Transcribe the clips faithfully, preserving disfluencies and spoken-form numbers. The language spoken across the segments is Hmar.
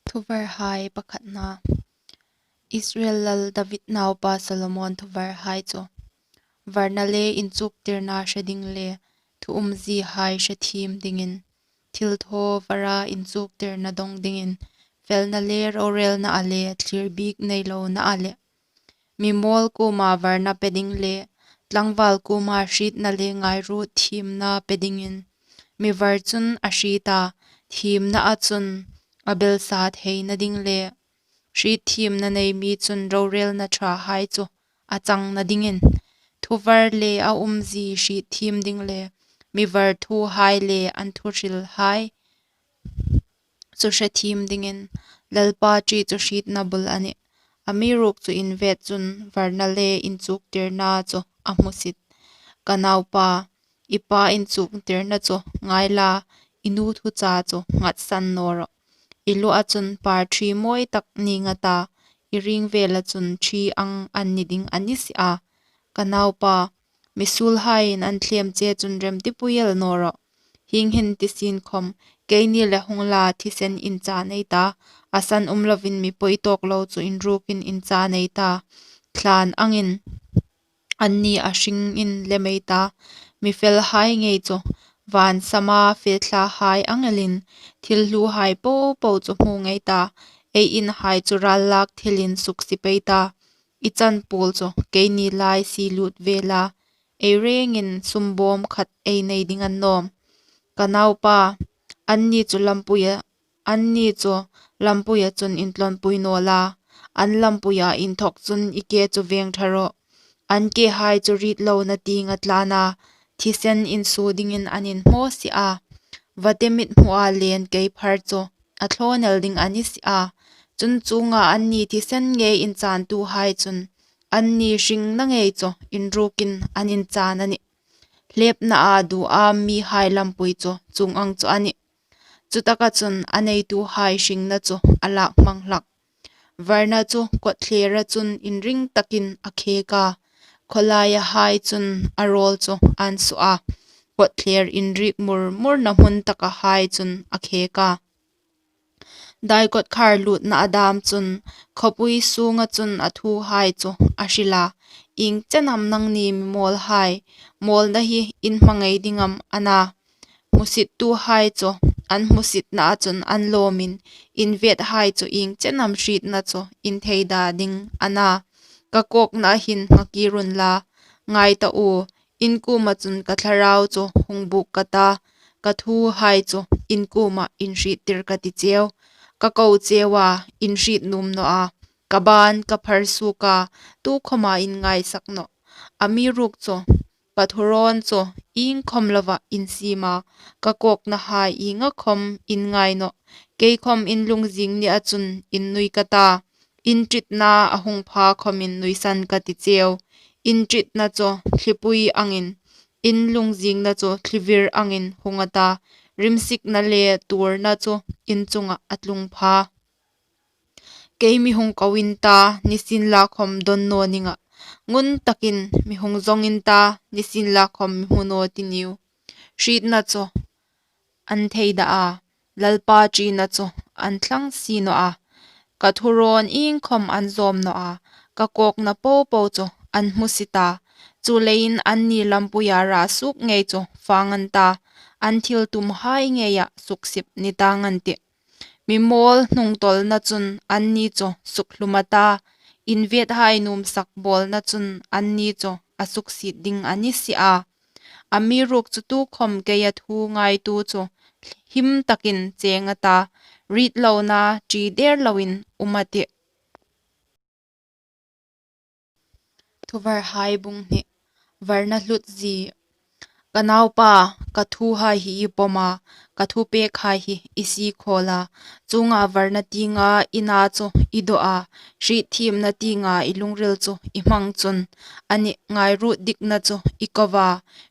Thuvarhai pakhatna. Israel lal David naupa Solomon thuvarhai chu. Varna le inchuktirna hre ding le, thu umzie hai hre thiem dingin, thilthaw vara inchuktirna dawng dingin, felna le rorelna a le, thlir bik nei lona a le, mi mawl kuoma varna pe ding le, tlangval kuoma hrietna le ngairuot thiemna pe dingin, mi var chun a hriet a, thiemna a chun a belsa theina ding le, hriet thiemna nei mi chun rorelna ṭhahai chu a changna dingin, thuvar le a umzie hriet thiem ding le, mi var thuhai le an thuhrilhai chu hre thiem dingin, Lalpa ṭi chu hrietna bul a nih. Amiruokchu invet chun varna le inchuktirna chu a hmusit. Ka naupa, i pa inchuktirna chu ngai la, i nu thucha chu ngatsan naw rawh. I lua chun par ṭhi mawi tak ning a ta, i ring vela chun ṭhi ang an ni ding a ni si a. Ka naupa, mi suolhaiin an thlem che chun remtipui el naw rawh. Hieng hin ti sien khom, keini le hung la thisen inchah nei ta, a san um lovin mi pawi tawk lo chu inrukin inchah nei ta. Thlan angin anni a hringin lem ei ta, mi felhai ngei chu van sama fe thlahai ang elin, thil hluhai popo chu hmu ngei ta, ei inhai chu ral lak thilin suksip ei ta. I chanpuol chu keini lai sie lut ve la, ei rengin sumbawm khat ei nei ding a ni nawm. Ka naupa, anni chu lampuia, anni chu lampuia chun intlawnpui naw la, an lampuia inthawk chun i ke chu veng ṭha rawh. An kehai chu riet lona tieng a tlan a, thisen insuo dingin an inhmaw si a. Vate mithmua len kei phar chu a thlawn el ding a ni si a. Chun chuonga anni thisen ngei inchantuhai chun anni hringna ngei chu inrukin an inchan a nih. Hlêpna a duo mihai lampui chu chuong ang chu a nih. Chutaka chun a neituhai hringna chu a lak hmang hlak. Varna chu kawtthlera chun inring takin a khek a, khawlaihai chun a rawl chu an suo a, kawtthler inrik mur murna hmun takahai chun a khek a. Dai kawtkhar lutna a dam chun, khawpui sunga chun a thuhai chu a hril a, ieng chen am nangni mi mawlhai, mawlna hi in hmangai ding am a na? Hmusittuhai chu an hmusitnaa chun an lawmin, invethai chu ieng chen am hrietna chu in theida ding a na? Ka kawkna hin nghak i run la, ngai ta u, in kuoma chun ka thlarau chu hung buk ka ta, ka thuhai chu in kuoma inhriettir ka ti cheu. Ka ko cheu a, in hriet nuom naw a, ka ban ka phar suok a, tukhawma in ngaisak nawh. Amiruokchu ka thurawn chu iengkhawm lova in siem a, ka kawknahai ienga khawm in ngai nawh. Kei khawm in lungzing nia chun in nui ka ta, in ṭitna a hung pha khawmin nuisan ka ti cheu. In ṭitna chu thlipui angin, in lungzingna chu thlivir angin hung a ta, rimsikna le tuorna chu in chunga a tlung pha. Kei mi hung ko in ta, nisienlakhawm dawn naw ning a, ngun takin mi hung zawng in ta, nisienlakhawm mi hmu naw ti niu. Hrietna chu an theida a, Lalpa ṭina chu an thlang si naw a, ka thurawn iengkhawm an zawm naw a, ka kawkna popo chu an hmusit a, chuleiin anni lampuia ra suok ngei chu fang an ta, an thil tumhai ngeia suksip ni tang an tih. Mi mawl hnungtawlna chun anni chu sukhlum a ta, invethai nuomsak bawlna chun anni chu a suksiet ding a ni si a. Amiruokchu tukhawm keia thu ngaituo chu him takin cheng a ta, rietlona ṭi der loin um a tih. Thuvarhai bung hni. Varna hlutzie. Ka naupa, ka thuhai hi i pawm a, ka thupekhai hi i sie khawl a, chuonga varna tienga i na chu i daw a, hrietthiemna tienga i lungril chu i hmang chun, ani ngairuot dikna chu i ko a,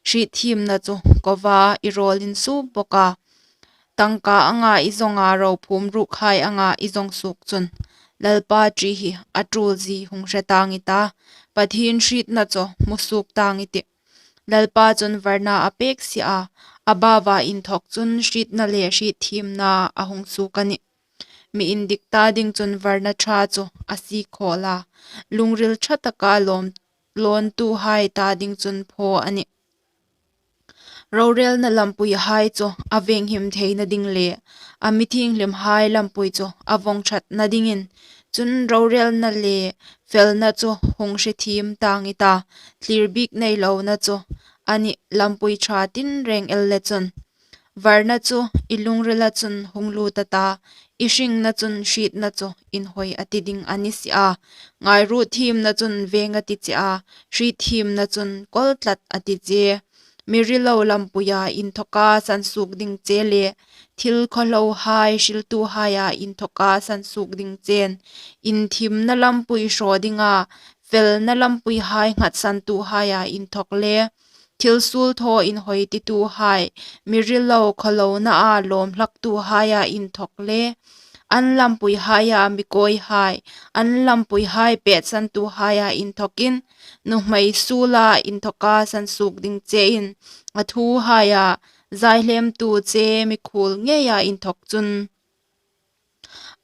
hrietthiemna chu ko a, i rawl insuo bawk a. Tangka anga i zawng a, ro phum rukhai anga i zawng suok chun, Lalpa ṭi hi a ṭulzie hung hre tang i ta, Pathien hrietna chu hmu suok tang i tih. Lalpa chun varna a pek si a, a baua inthawk chun hrietna le hrietthiemna a hung suok a nih. Mi indik ta ding chun varna ṭha chu a sie khawl a, lungril ṭha taka lawm, lawntuhai ta ding chun phaw a nih. Rorelna lampuihai chu a venghim theina ding le a mi thienghlimhai lampui chu a vawng ṭhatna dingin, chun rorelna le felna chu hung hre thiem tang i ta, thlir bik nei lona chu a nih lampui ṭha tinreng el le chun. Varna chu i lungrila chun hung lut a ta, i hringna chun hrietna chu inhawi a ti ding a ni si a. Ngairuot thiemna chun veng a ti che a, hriet thiemna chun kawl tlat a ti che. Mi rilo lampuia inthawka sansuok ding che le thil khawhlohai hriltuhaia inthawka sansuok ding chen, inthimna lampui hraw dinga, felna lampuihai nghatsantuhaia inthawk le thil suol thaw inhawi tituhai, mi rilo khawhlohnaa lawm hlaktuhaia inthawk le, an lampuihaia mi kawihai, an lampuihai pêtsantuhaia inthawkin, nuhmei suola inthawka sansuok ding chein, a thuhaia zaihlemtu che mi khuol ngeia inthawk chun.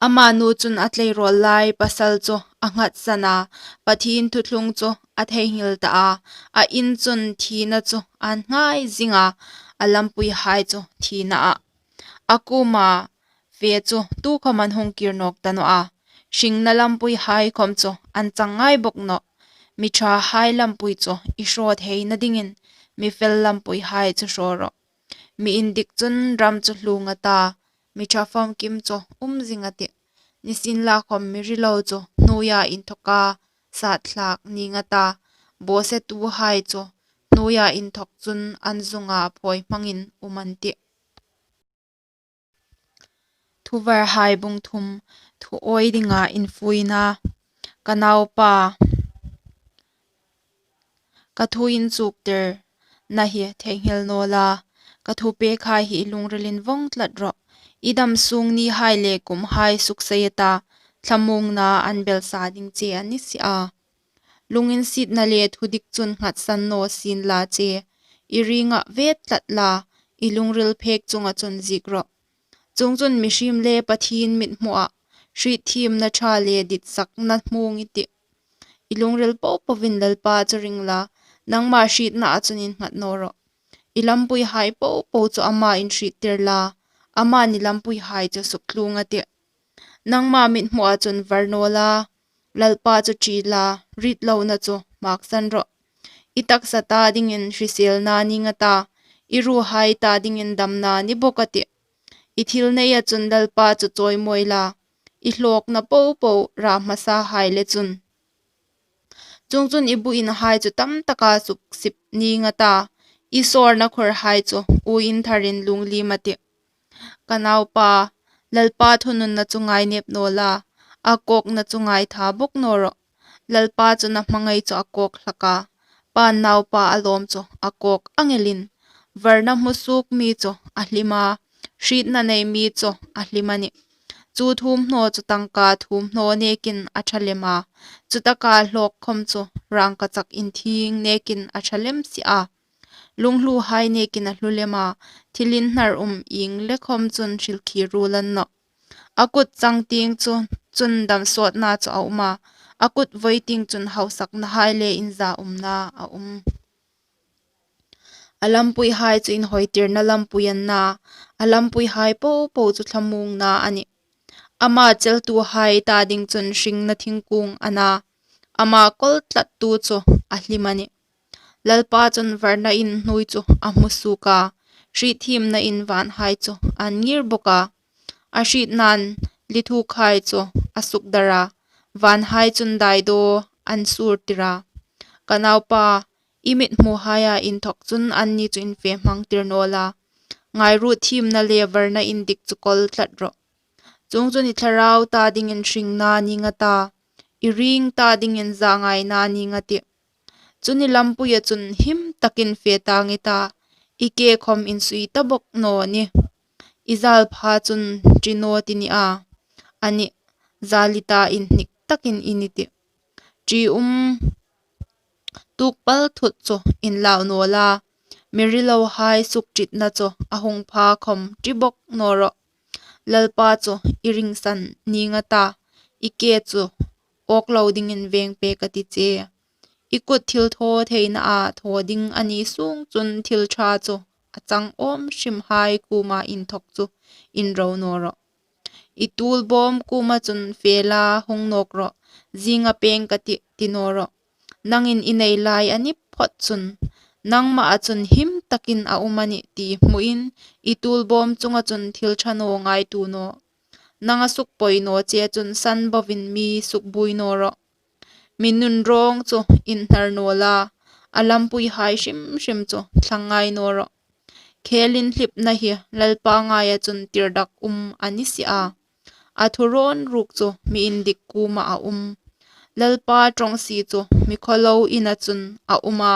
Ama nu chun a tleirawl lai pasal chu a nghatsan a, Pathien thuthlung chu a theinghil ta a, a in chun thina chu an ngai zing a, a lampuihai chu thina a, a kuoma fe chu tukhawm an hung kir nawk ta naw a, hringna lampuihai khawm chu an chang ngai bawk nawh. Mi ṭhahai lampui chu i hraw theina dingin mi fel lampuihai chu hraw rawh. Mi indik chun ram chu hlung a ta, mi ṭha famkim chu um zing a tih. Nisienlakhawm mi rilo chu hnuoia inthawka sat thlak ning a ta, bawsetuhai chu hnuoia inthawk chun an zunga phawi hmangin um an tih. Thuvarhai bung thum. Thu awi dinga infuina. Ka naupa, ka thu inchuktirna hi theinghil naw la, ka thupekhai hi i lungrilin vawng tlat rawh. I dam sung nihai le kumhai suksei a ta, thlamuongna an belsa ding che a ni si a. Lunginsietna le thudik chun nghatsan naw sien la che, i ring a ve tlat la, i lungril phek chunga chun ziek rawh. Chuongchun mihriem le Pathien mithmuah hriet thiemna ṭha le ditsakna hmu i tih. I lungril popoin Lalpa chu ring la, nangma hrietnaa chun innghat naw rawh. I lampuihai popo chu ama inhriettir la, ama ni lampuihai chu sukthlung a tih. Nangma mithmuah chun var naw la, Lalpa chu ṭi la, ritlona chu maksan rawh. I taksa ta dingin hriselna ning a ta, i ruhai ta dingin damna ni bawk a tih. I thil neia chun Lalpa chu chawimawi la, i hlawkna popo ra hmasahai le chun. Chuongchun i buoinahai chu tam taka suksip ning a ta, i sawrna khawrhai chu uoin tharin lungliem a tih. Ka naupa, Lalpa thununna chu ngainep naw la, a kawkna chu ngaitha bawk naw rawh. Lalpa chun a hmangai chu a kawk hlak a, pa'n naupa a lawm chu a kawk ang elin. Varna hmu suok mi chu a hlim a, hrietna nei mi chu a hlim a nih. Chu thuomhnaw chu tangka thuomhnaw nekin a ṭha lem a, chutaka hlawk khawm chu rangkachak inthieng nekin a ṭha lem si a. Lunghluhai nekin a hlu lem a, thil inhnar um ieng le khawm chun hrilkhir ruol a ni nawh. A kut chang tieng chu, chun damsawtna chu a um a, a kut voi tieng chun hausaknahai le inzaumna a um. A lampuihai chu inhawitirna lampui an na, a lampuihai popo chu thlamuongna a nih. Ama cheltuhai ta ding chun hringna thingkung a na, ama kawl tlattu chu a hlim a nih. Lalpa chun varna in hnuoi chu a hmu suok a, hriet thiemna in vanhai chu an ngir bawk a. A hrietnain lithuokhai chu a sukdar a, vanhai chun daidaw an sur tir a. Ka naupa, i mithmuhaia inthawk chun anni chu infehmangtir naw la, ngairuot thiemna le varna indik chu kawl tlat rawh. Chuongchun i thlarau ta dingin hringna ning a ta, i ring ta dingin zangaina ning a tih. Chun i lampuia chun him takin fe tang i ta, i ke khawm insui ta bawk naw nih. I zal pha chun ṭi naw ti ni a, a nih, zal i ta inhnik takin i ni tih. Ṭium tukpal thut chu inlau naw la, mi rilohai sukṭitna chu a hung pha khawm ṭi bawk naw rawh. Lalpa chu i ringsan ning a ta, i ke chu awk lo dingin veng pek a ti che. I kut thil thaw theina a thaw ding a ni sung chun thil ṭha chu a chang awm hrim hai kuoma inthawk chu inro naw rawh. I tuolbawm kuoma chun fe la hung nawk rawh, zinga peng ka tih ti naw rawh. Nangin i nei lai a ni phawt chun, nangmaa chun him takin a um a nih ti hmuin, i tuolbawm chunga chun thil ṭha naw ngaituo naw. Nanga sukpoi naw che chun san bovin mi sukbuoi naw rawh. Mi nunrawng chu inhnar naw la, a lampuihai hrim hrim chu thlang ngai naw rawh. Khelin hlipna hi Lalpa ngaia chun tirdak um a ni si a. A thurawn ruok chu mi indik kuoma a um. Lalpa ṭawngsie chu mi khawlo ina chun a um a.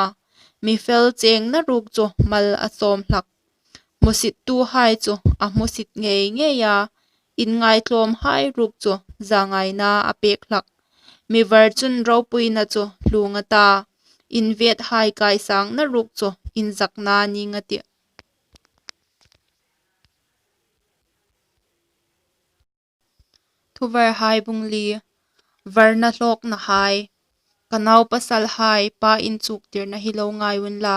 Mi fel chengna ruok chu mal a sawm hlak. Hmusittuhai chu a hmusit ngei ngei a, inngaitlawmhai ruok chu zangaina a pek hlak. Mi var chun ropuina chu hlung a ta, invethai kaisangna ruok chu inzakna ning a tih. Thuvarhai bung li. Varna hlawknahai. Ka naupasalhai, pa inchuktirna hi lo ngai unla,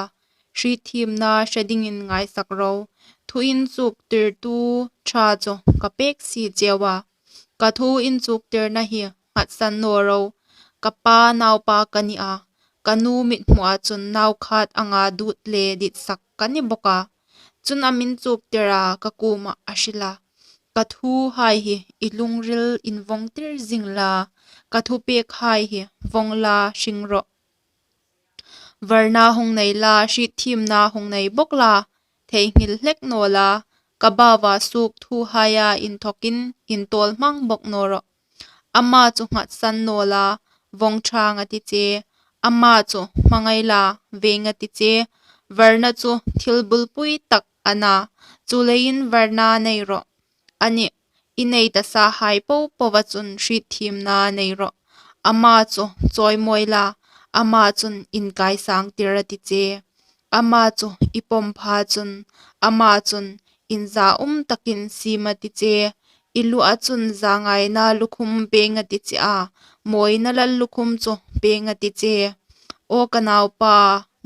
hriet thiemna hre dingin ngaisak ro. Thu inchuktirtu ṭha chu ka pek si cheu a, ka thu inchuktirna hi nghatsan naw ro. Ka pa naupa ka ni a, ka nu mithmua chun nau khat anga dut le ditsak ka ni bawk a. Chun a min chuktir a, ka kuomah a hril a, ka thuhai hi i lungril invawngtir zing la, ka thupekhai hi vawng la hring rawh. Varna hung nei la, hriet thiemna hung nei bawk la, theinghil hlek naw la, ka baua suok thuhaia inthawkin intawl hmang bawk naw rawh. Ama chu nghatsan naw la, vawng ṭhang a ti che, ama chu hmangai la, veng a ti che. Varna chu thil bulpui tak a na, chuleiin varna nei rawh. Ani, i nei tasahai po poa chun hriet thiemna nei rawh. Ama chu chawimawi la, ama chun inkaisangtir a ti che. Ama chu i pawm pha chun, ama chun inzaum takin siem a ti che. I lua chun zangaina lukhum peng a ti che a, mawina lallukhum chu peng a ti che. Aw ka naupa,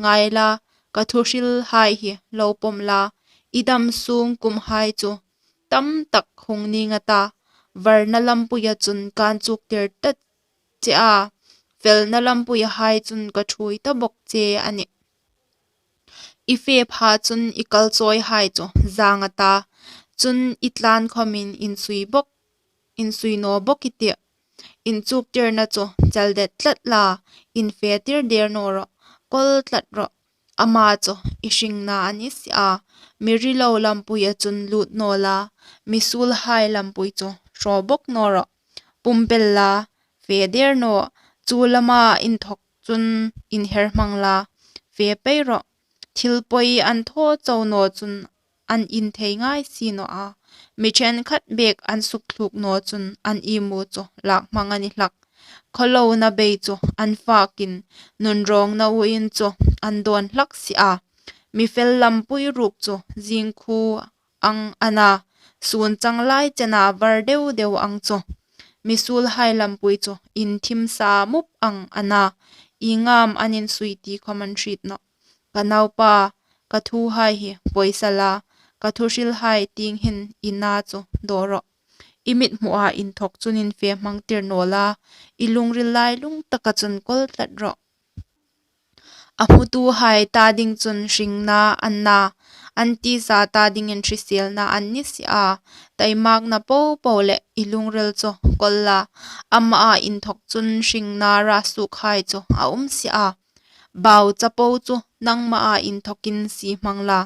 ngai la, ka thuhrilhai hi lo pawm la, i dam sung kumhai chu tam tak hung ning a ta, varna lampuia chun kan chuktir ta che a, felna lampuihai chun ka ṭhuoi ta bawk che a nih. I fe pha chun i kalchawihai chu zang a ta, chun i tlan khawmin insui bawk, insui naw bawk i tih. Inchuktirna chu cheldet tlat la, infetir der naw rawh, kawl tlat rawh. Ama chu i hringna a ni si a, mi rilo lampuia chun lut naw la, mi suolhai lampui chu hraw bawk naw rawh. Pumpel la, fe der naw, chu lama inthawk chun inher hmang la, fe pei rawh. Thil pawi an thaw chau naw chun an inthei ngai si naw a, mi ṭhenkhat bek an sukthluk naw chun an imu chu lak hmang a ni hlak. Khawlona bei chu an fakin, nunrawngna uoin chu an dawn hlak si a. Mi fel lampui ruok chu zingkhu ang a na, sun chang lai chena var deu deu ang chu. Mi suolhai lampui chu inthim sa mup ang a na, ieng am an insui ti khawm an hriet nawh. Ka naupa, ka thuhai hi pawisa la, ka thuhrilhai tieng hin i na chu daw rawh. I mithmua inthawk chun infe hmangtir naw la, i lungril lailung taka chun kawl tlat rawh. A hmutuhai ta ding chun hringna an na, an tisa ta dingin hriselna an ni si a. Taimakna po po le i lungril chu kawl la, amaa inthawk chun hringna ra sukhai chu a um si a. Bau chapo chu nangmaa inthawkin sie hmang la,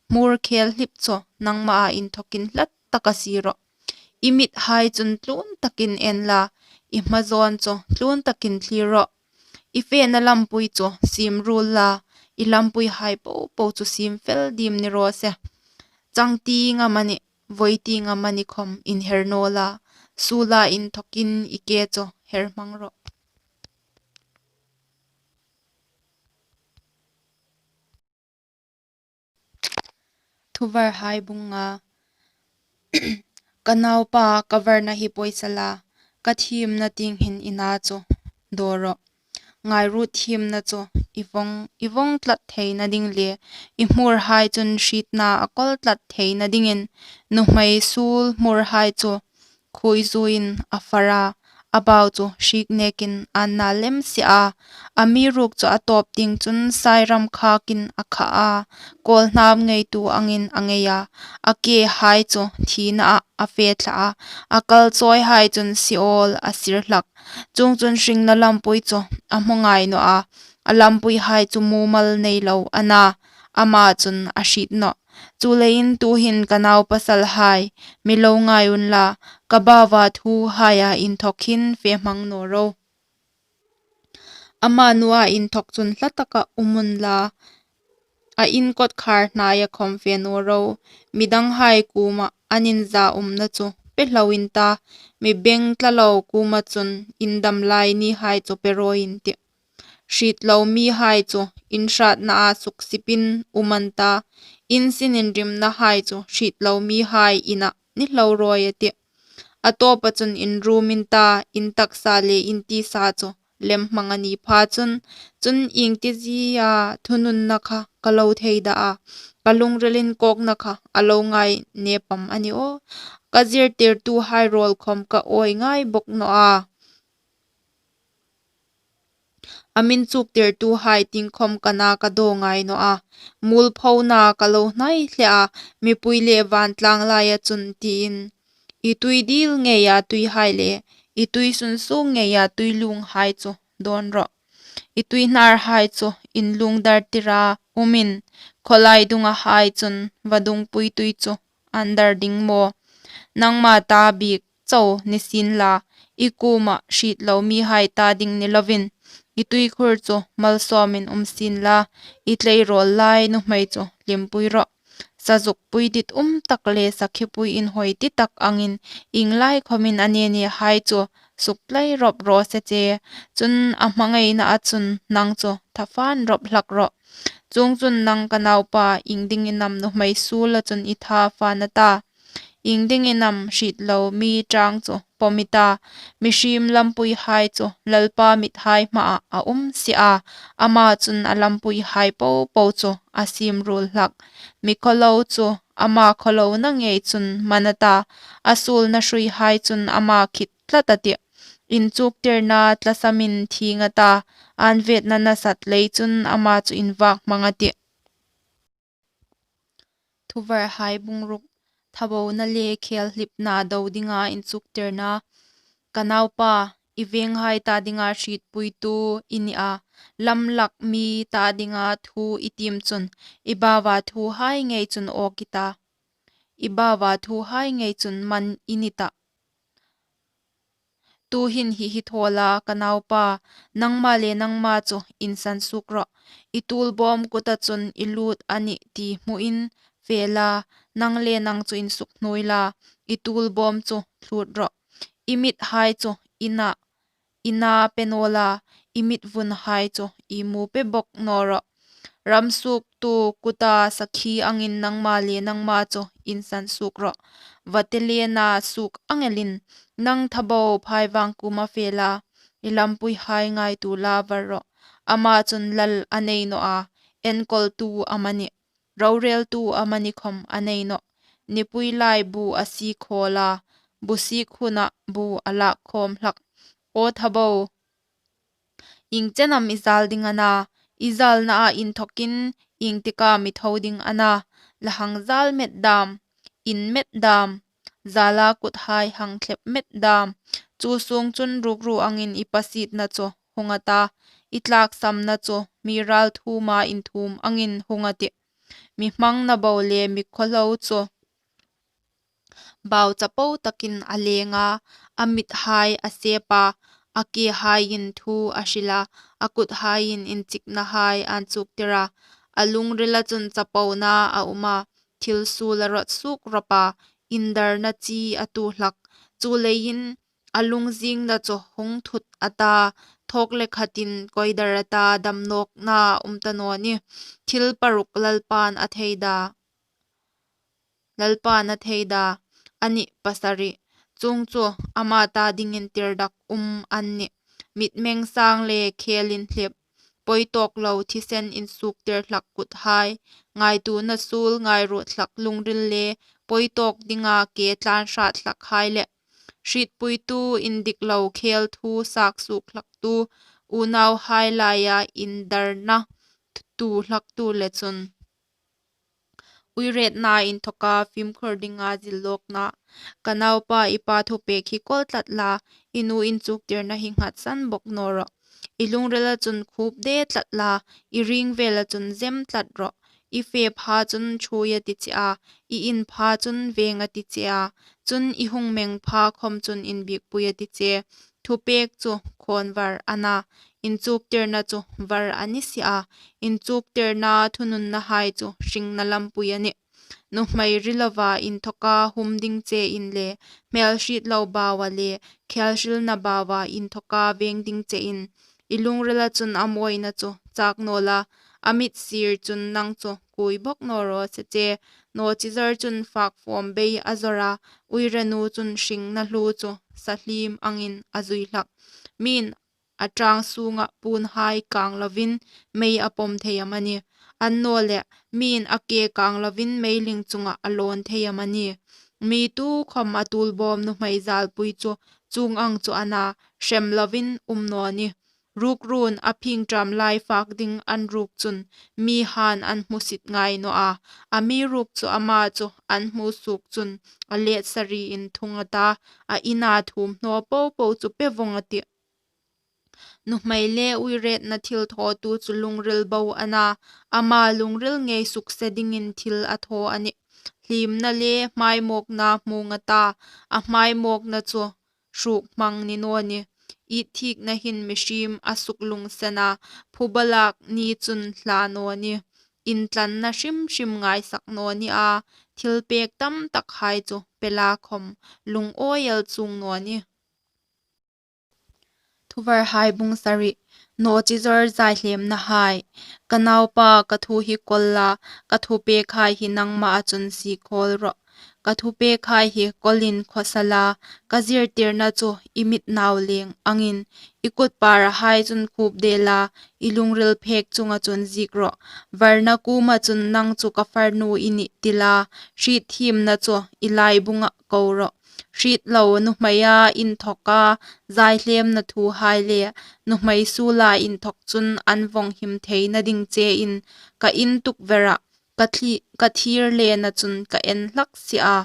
hmur khel hlip chu nangmaa inthawkin hlat taka sie rawh. I mithai chun tlun takin en la, i hmazawn chu tlun takin thlir rawh. I fena lampui chu siem ruol la, i lampuihai po po chu siem fel diem ni raw se. Chang tieng amani, voi tieng amani khawm inher naw la, suola inthawkin i ke chu her hmang rawh. Thuvarhai bung nga. Ka naupa, ka varna hi pawisa la, ka thiemna tieng hin i na chu daw rawh. Ngai rawh, thiemna chu i vawng, i vawng tlat theina ding le, i hmurhai chun hrietna a kawl tlat theina dingin, nuhmei suol hmurhai chu khuoizuiin a far a, a bau chu hriek nekin ân na lem si a. Amiruokchu a tawp tieng chun sairam khakin a kha a, kawlhnam ngeitu angin a ngei a. A kehai chu thinaah a fe thla a, a kal chawihai chun Seol a sir hlak. Chuongchun hringna lampui chu a hmu ngai naw a, a lampuihai chu mumal nei lo a na, ama chun a hriet nawh. Chuleiin tuhin ka naupasalhai, mi lo ngai unla, ka baua thuhaia inthawk hin fe hmang naw ro. Ama nua inthawk chun hla taka um unla, a in kawtkhar hnaia khawm fe naw ro. Midanghai kuoma an inza umna chu pe hlau in ta, mi beng tla lo kuoma chun in dam lai nihai chu pe rawi in tih. Hriet lo mihai chu in hratnaa suksipin um an ta, in sininrimnahai chu hriet lo mihai ina ni hlau rawi a tih. A tawpa chun inrum in ta, in taksa le in tisa chu lem hmang a ni pha chun, chun iengtizie thununna kha ka lo thei da a, ka lungrilin kawkna kha a lo ngai nepam a ni aw. Ka zirtirtuhai rawl khawm ka awi ngai bawk naw a, a min chuktirtuhai tieng khawm ka na ka daw ngai naw a. Muolphona ka lo hnai hle a, mipui le vantlang laia chun tiin, i tui dil ngeia tuihai le i tui sunsuok ngeia tuilunghai chu dawn rawh. I tuihnarhai chu inlung dartira umin, khawlai dungahai chun vadungpui tui chu an dar ding maw? Nangma ta bik chau ni sien la, i kuoma hriet lo mihai ta ding ni lovin, i tuikhur chu malsawmin um sien la, i tleirawl lai nuhmei chu hlimpui rawh. Sazuk pui dit um tak le sakhipui inhawi ti tak angin, ieng lai khawmin a nenehai chu suktlai rawp raw se che. Chun a hmangainaa chun nang chu tha fan rawp hlak rawh. Chuongchun nang ka naupa, iengdingin am nuhmei suola chun i tha fan a ta? Iengdingin am hriet lo mi ṭang chu pawm i ta? Mihriem lampuihai chu Lalpa mithai hmaa a um si a, ama chun a lampuihai popo chu a siem ruol hlak. Mi khawlo chu ama khawlona ngei chun man a ta, a suolna hruihai chun ama khit tlat a tih. Inchuktirna tlasamin thieng a ta, ân vetna nasat lei chun ama chu invak hmang a tih. Thuvarhai bung ruk. Thabona le khel hlipna do dinga inchuktirna. Ka naupa, i venghai ta dinga hrietpuitu i ni a, lamlak mi ta dinga thu i tiem chun, i baua thuhai ngei chun awk i ta, i baua thuhai ngei chun man i ni ta. Tuhin hi hi thaw la, ka naupa, nangma le nangma chu insan suok rawh. I tuolbawm kuta chun i lut a nih ti hmuin fe la, nang le nang chu insukhnui la, i tuolbawm chu thlut rawh. I mithai chu ina, ina pe naw la, i mitvunhai chu imu pe bawk naw rawh. Ram suoktu kuta sakhi angin nangma le nangma chu insan suok rawh. Vate lena suok ang elin, nang thabo phaivang kuoma fe la, i lampuihai ngaituo la var rawh. Ama chun lal a nei naw a, enkawltu amanih, roreltu amani khawm a nei nawh. Nipui lai bu a sie khawl a, bu siek huna bu a lak khawm hlak. Aw thabo, ieng chen am i zal ding a na? I zalnaa inthawkin ieng tika mi tho ding a na? La hang zal met dam, in met dam, zala kuthai hang thlep met dam. Chu sung chun rukru angin i pasietna chu hung a ta, i tlaksamna chu mi ral thuma inthum angin hung a tih. Mi hmangna bo le mi khawlo chu bau chapo takin a leng a, a mithai a sep a, a kehaiin thu a hril a, a kuthaiin inchiknahai an chuktir a. A lungrila chun chapona a um a, thil suol a rawt suok rawp a, indarna chi a tu hlak. Chuleiin a lungzingna chu hung thut a ta, thawk le khatin koidar a ta, damnawkna a um ta naw ni. Thil paruk Lalpan a thei da, Lalpan a thei da. a nih pasari. Chuong chu ama ta dingin tirdak um an nih. Mitmeng sang le khêl inhlip, pawi tawk lo thisen insuoktir hlak kuthai, ngaituona suol ngairuot hlak lungril le pawi tawk dinga ke tlan hrat hlakhai le hrietpuitu indik lo khêl thu sak suok hlaktu, unauhai laia indarna tu hlaktu le chun uiretna inthoka fimkhur dinga zillawkna. Ka naupa, i pa thupek hi kawl tlat la, i nu inchuktirna hi nghatsan bawk naw rawh. I lungrila chun khup de tlat la, i ring vela chun zem tlat rawh. I fe pha chun ṭhuoi a ti che a, i in pha chun veng a ti che a, chun i hung meng pha khawm chun inbiekpui a ti che. Thupek chu khawnvar a na, inchuktirna chu var a ni si a, inchuktirna thununnahai chu hringna lampui a nih. Nuhmei ri lova inthoka hum ding che in le, hmelhriet lo baua le, khelhrilna baua inthoka veng ding che in, i lungrila chun a mawina chu chak naw la, a mit sir chun nang chu kuoi bawk naw raw se che. Nawchizawr chun fak fawm bei a zawr a, uirenu chun hringna hlu chu sahliem angin a zui hlak. Miin a ṭang sunga puonhai kang lovin mei a pawm thei am a ni? Annawleh, miin a ke kang lovin meiling chunga a lawn thei am a ni? Mi tukhawm a tuolbawm nuhmei zalpui chu chuong ang chu a na, hrem lovin um naw ni. Rukruon a phingṭam lai fak ding an ruk chun mi han an hmusit ngai naw a, a mi ruk chu ama chu an hmu suok chun a let sari inthung a ta, a ina thuomhnaw popo chu pe vawng a tih. Nuhmei le uiretna thil thawtu chu lungril bo a na, ama lungril ngei sukse dingin thil a thaw a nih. Hliemna le hmaimawkna hmung a ta, a hmaimawkna chu hruk hmang ni naw ni. It thikna hin mihriem a suklungsen a, phuba lak ni chun hla naw ni. Intlanna hrim hrim ngaisak naw ni a, thilpek tam takhai chu pe la khawm lungawi el chuong naw ni. Thuvarhai bung sari. Nawchizawr zaihlemnahai. Ka naupa, ka thu hi kawl la, ka thupekhai hi nangmaa chun sie khawl rawh. Ka thupekhai hi kawlin khawsa la, ka zirtirna chu i mit nau leng angin, i kut parahai chun khup de la, i lungril phek chunga chun ziek rawh. Varna kuoma chun nang chu ka farnu i nih ti la, hrietthiemna chu i laibunga ko rawh. Hriet lo nuhmeia inthoka zaihlemna thuhai le nuhmei suola inthok chun an vawng him theina ding chein ka in tukvera ka thli-, ka thir lena chun ka en hlak si a.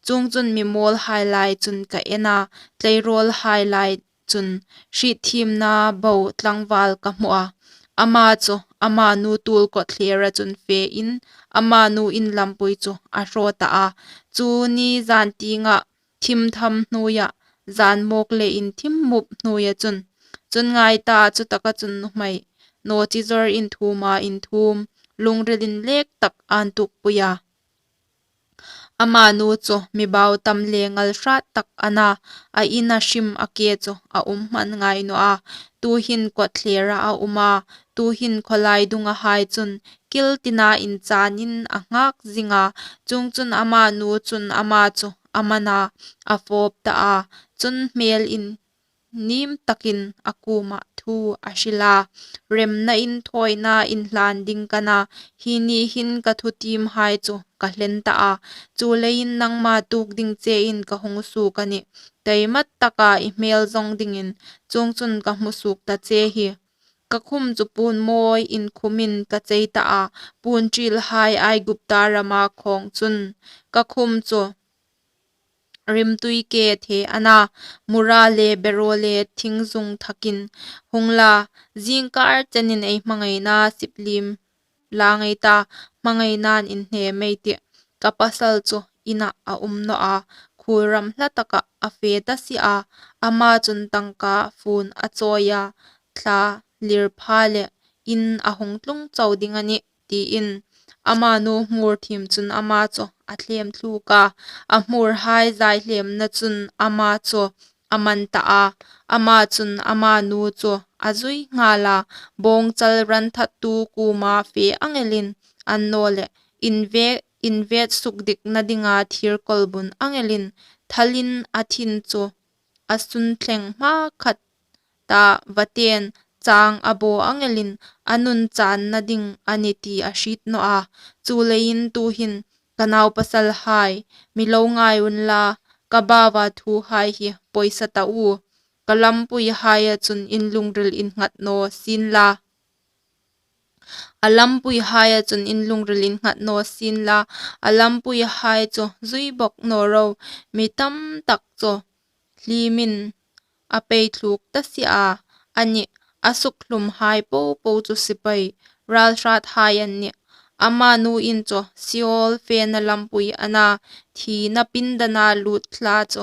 Chuongchun mi mawlhai lai chun ka en a, tleirawlhai lai chun hriethiemna bo tlangval ka hmu a. Ama chu ama nu tuol kawtthlera chun fein ama nu in lampui chu a hraw ta a. Chu ni zan tienga thim tham hnuoia, zan mawk le inthim mup hnuoia chun, chun ngai ta, chutaka chun nuhmei nawchizawr inthuoma inthuom, lungril inlek tak an tukpui a. Ama nu chu mi bau tam le ngal hrat tak a na, a ina hrim a ke chu a um hman ngai naw a. Tuhin kawtthlera a um a, tuhin khawlai dungahai chun kil tina inchanin a nghak zing a. Chuongchun ama nu chun ama chu a man a, a fawp ta a. Chun hmel inhnim takin a kuoma thu a hril a. Remna inthawina inhlan ding ka na, hi ni hin ka thutiemhai chu ka hlen ta a. Chuleiin nangma tuok ding chein ka hung suok a nih. Taimat taka i hmel zawng dingin, chuongchun ka hmu suok ta che hi. Ka khum chu puon mawi inkhumin ka chei ta a, puon ṭilhai Aigupta rama khawng chun. Ka khum chu rimtui ke the a na, mura le bero le thingzung thakin hung la, zingkar chenin ei hmangaina sip liem la ngei ta, hmangainain inhnem ei tih. Ka pasal chu ina a um naw a, khuolram hla taka a fe ta si a, ama chun tangka fun a chawi a, thla lir pha le in a hung tlung chau ding a nih, tiin. Ama nu hmur thiem chun ama chu a thlem thluk a, a hmurhai zaihlemna chun ama chu a man ta a. Ama chun ama nu chu a zui nghal a, bawngchal ranthattu kuoma fe ang elin, annawleh invek invêt sukdikna dinga thîr kawlbun ang elin, thalin a thin chu a sun thleng hmakhat ta vaten châng a baw ang elin, a nun chânna ding a ni ti a hriet naw a. Chuleiin tuhin, ka naupasalhai, mi lo ngai unla, ka baua thuhai hi pawisa ta u. Ka lampuihaia chun in lungril innghat naw sienla, a lampuihaia chun in lungril innghat naw sienla, a lampuihai chu zui bawk naw ro. Mi tamtak chu hliemin a pei thluk ta si a, anih, a sukhlumhai po po chu sipai râlhrâthai an nih. Ama nuin chu Seol fena lampui a na, thina pindana lût thla chu